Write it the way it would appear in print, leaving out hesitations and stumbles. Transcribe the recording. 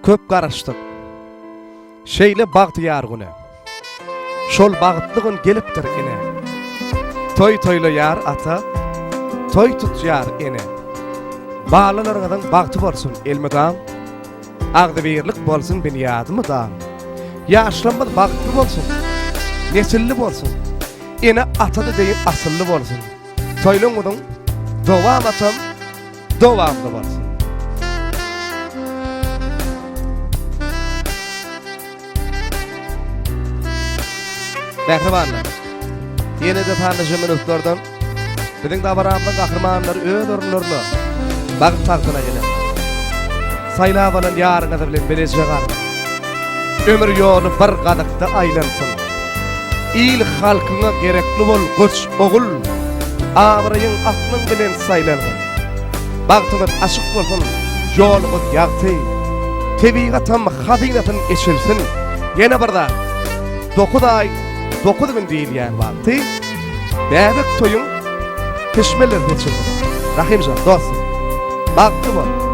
Köp garaşdyk. Şeýle bagtyýar güne. Şol bagtly gün gelipdir ine. Toý toýlaýar ata, toý tutýar ene. Balalaryňyzyň bagty bolsun elmydam. Agzybirlik bolsun binýady mydam. Ýaşlarymyz bagtly bolsun, nesilli bolsun. Ene atada deýin asylly bolsun. Toýlaryňyzyň dowamatam dowamly bolsun. Mähribanlar, ýene-de sanlyja minutlardan biziň dabaramyzyň gahrymanlary öz orunlaryna, bagt tagtyna geler. Saýlap alan ýaryňyz bilen bileje galyň. Ömür ýoly bir gazykda aýlansyn. Il halkyňa gerekli bol goç ogul. Abraýyň aklyň bilen saýlangyn. Bagtyňyz açyk bolsun, ýoluňyz ýagty. Tebigatam hazynasyn eçilsin. Ýene bir zat, 9 aý, 9 gün diýilýän wagty bäbek toýuň pişmeleri seçilsin. Rahymjan, dostum, bagtly bol.